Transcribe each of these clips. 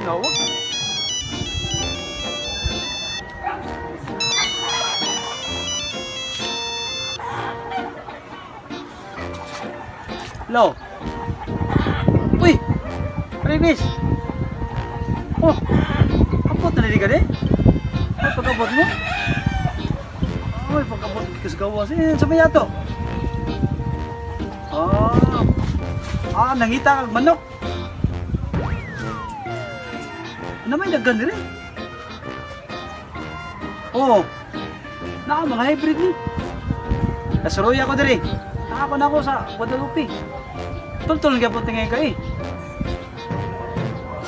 Nawa. Hello. Uy! Premis! Oh! Abot na nili ka di? Ay, pag-abot mo? Uy, pag-abot ka sa gawas. Eh, sa may ato. Ah. Ah, nangita kag manok. Ano may daghan diri? Oh. Naa mga hybrid ni. Nasuroy ako diri. Ako na ako sa Guadalupe. Tultul gyapon tingay ka eh.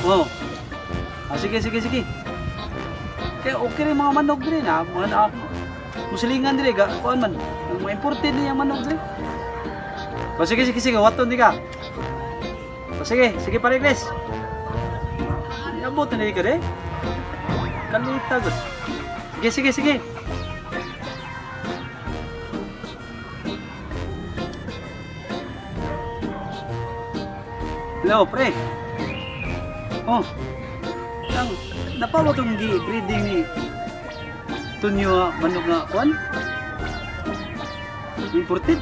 Oh. Ah, sige, sige, sige. Kaya okay rin mga manok diri na, mga na muslingan diri ga kuan man. Ang mga imported ni ang manok diri. Oh, sige, sige, sige, waton di ka. Oh, sige, sige pare Chris. Abot na ka de. Kalita gud. Sige, sige, sige. Hello, pre. Oh. Ang napawa tong gi breeding ni Tunyo nga manok nga kuan. Imported.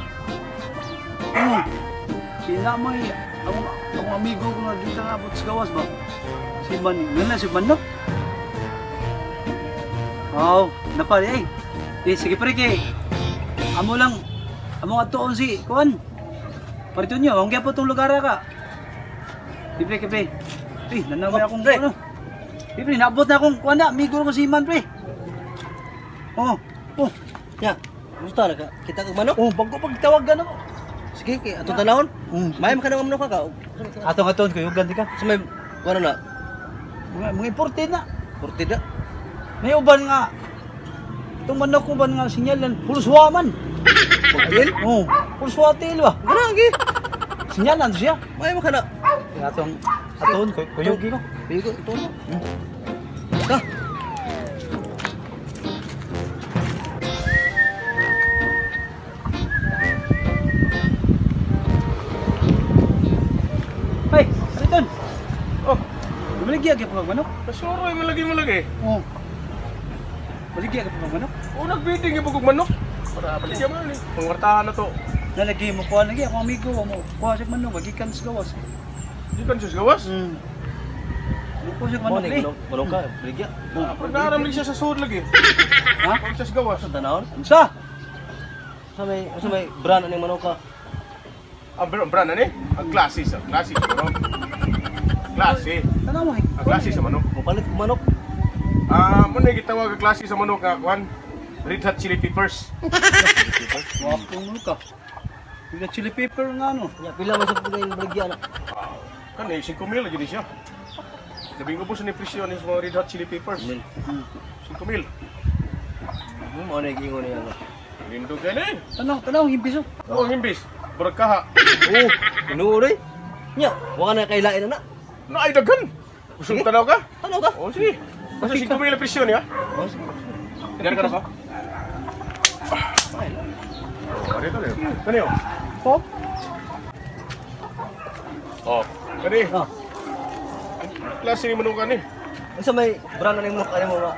Oh. Pinamay ang amigo ko nga gikan abot sa gawas ba. Si Man, nga na si Manok. Oh, napali ay. Eh, sige pre kay. Amo lang amo atuon si kuan. Pare Tunyo, ang gyapon tong lugar ka. Di pre, pre. Eh, nanamay Oh, akong pre. ano. Di pre, naabot na akong kuan na, amigo ko si Man pre. Oh, oh, Ya, gusto na ka. Kita kag manok. oh, bago pagtawag gano. Sige, kay atong tanawon. May man ka ng manok ka. Atong aton ko yugan di ka. Sa may kuno na, Mga imported na. portid na. May uban nga. Itong manok ko ban nga sinyalan, pulswa man. Pagil. Oh, pulswa tail ba? Gana gi. Sinyalan siya. May man ka na. Atong aton ko kuyugi ko. Pigo ito na. Ka. Hey, Riton. Oh, Baligya gyud pa manok. nasuroy mo lagi mo lagi. Oh. Baligya ka pa manok. Oh, nag-breeding yung bugog manok. Para baligya mo ni. Pangwartahan na to. Nalagi mo kuha lagi akong amigo mo kuha sa manok gikan sa gawas. Di kan siya sa gawas. Mo kuha sa Mo manok ni eh. manok, manok ka, baligya. Oh, Pag naaram lang siya sa sud lagi. Ha? Pag siya sa gawas. Sa tanawon. Unsa? Sa may brand aning manok ka. Ang brand ani? Ang klase sa klase siguro. Klase. Tanaw mo. eh. Ang klase sa manok. Mopalit ko manok. Ah, mo na gitawag ang klase sa manok nga kuan. Red Hot Chili Peppers. Wapo mo ka. Yung chili pepper nga ano. Ya, pila man sa pugay baligya na. Kan eh 5 mil lagi ni siya. Labing ubos ni presyo ni sa mga Red Hot Chili Peppers. Mil. 5 mil. Mo na giingon niya. Lindo gani. Tanaw, tanaw ang imbiso. Oh, himbis. Burag kaha. Oh, tinuod eh. Nya, wa ka na kailain na na. Na ay daghan. Gusto mo tanaw ka? Tanaw ka. Oh, sige. Basta 5 mil ang presyo niya. Oh, sige. Diyan ka na ba? Oh, dito na. Kani oh. Pop. Oh, kani. Ah. Klase ni manok ani. Unsa may brand aning manok ani mo ba?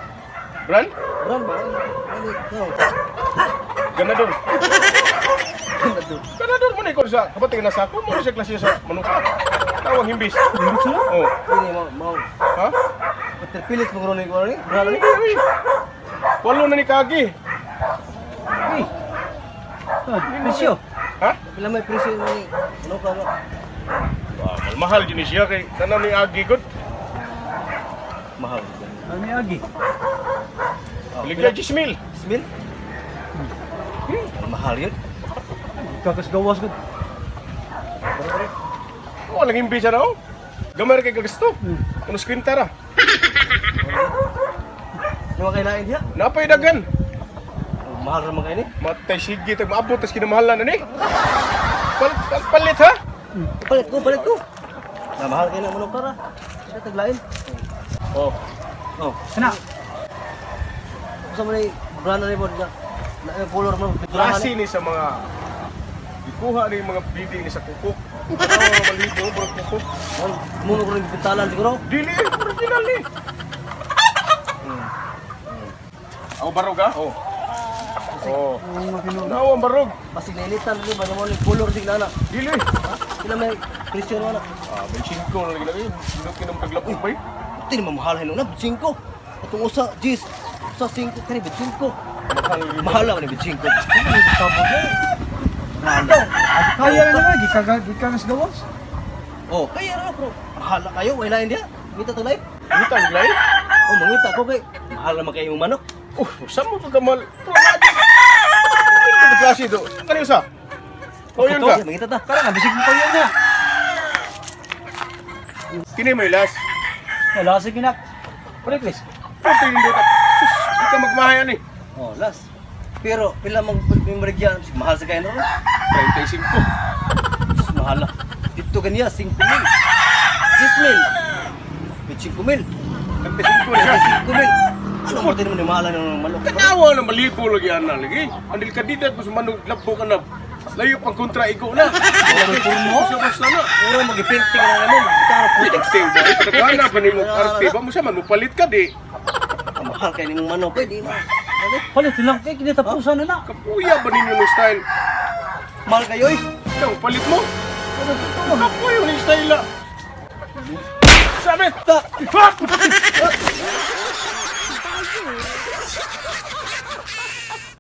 Brand? Brand ba? Ano? No. Ganador. Ganador mo na ikaw sa kapatid na sako mo siya klase sa manok. Tawang himbis. Imbiso na? Oh. Ini mo mo. Ha? Terpilis mo ron ni brand ani. Walo na ni Kagi. Eh. Ah, presyo. Ha? Pila may presyo ni manok ka nga. Wah, mahal din siya kay tanan ni Agi gud. Mahal. Ano ni Agi? Oh, Ligya 10 mil. Smil? Mahal yun. Kakas gawas ko. Oh, walang himbis siya na oh. Gamay ra kay kagasto. Unos kwinta ra. Ano kay lain diha? Napay dagan. Oh, mahal ra man kay ni. Matay sige tag maabot tas kinamahalan ani. Palit ha? Palit ko, palit ko. Na mahal kay na manok ka ra. Sa taglain. Oh. Oh, Kana. unsa man ni brand ani mo na na color mo Klase ni sa mga gikuha ni mga breeding ni sa kukok. Oh, malibo, bro ko. Muno ko rin pintalan siguro. Dili, original ni. Ako barog ha? Oh. Oh. Nawa ang barog. Basig nainitan rin ba naman yung color sig na. Dili. Sila may presyo na. Ah, may 5 na lagi lagi. Sino kinong taglapong bay? Ito ni mamahal na 5. Atong usa, jis. Usa 5 kani 5. Mahal yun. Mahal ni 5. Kaya na naman, gikan sa gawas. Oh, kaya ra bro. Mahal na kayo, wala hindi. Mita tulay. Ngita ang lain? Oh, mangita ko kay mahal na man kayo imong manok. Oh, saan mo pagkamal? Bro, lagi. Ano ba klase ito? Kani usa? Oh, yun ka. Mangita ta. Tara na, bisig mo pa yun na. Kini may last. Wala sa ginak. Pare, Chris. Puti yung dito. Sus, di ka magmahayan eh. Oh, last. Pero pila mang marigyan, mahal sa kayo na ro. 35. Sus, mahal na. Dito kaniya 5 mil. 10 mil. 5 mil. 35 na siya. 5 mil. Ano mo din mo mahal ng manok? Tanawa na malibo lagi ana lagi. Ang delikadidad mo sa manog labo ka na. Layo pang kontra igo na. Mo? Sa na. Puro magipinting na naman. Bitaro po. Pinting ba? Nagana ba nimo arte ba mo siya man mopalit ka di. Ang mahal kayo nimong manok eh, di na. Okay? Palit lang kay kinatapusan na na. Kapuya ba ninyo ng style? Mahal kayo eh. Ikaw, palit mo? Kapuya mo ng style na. Sabi! Ta! Fuck!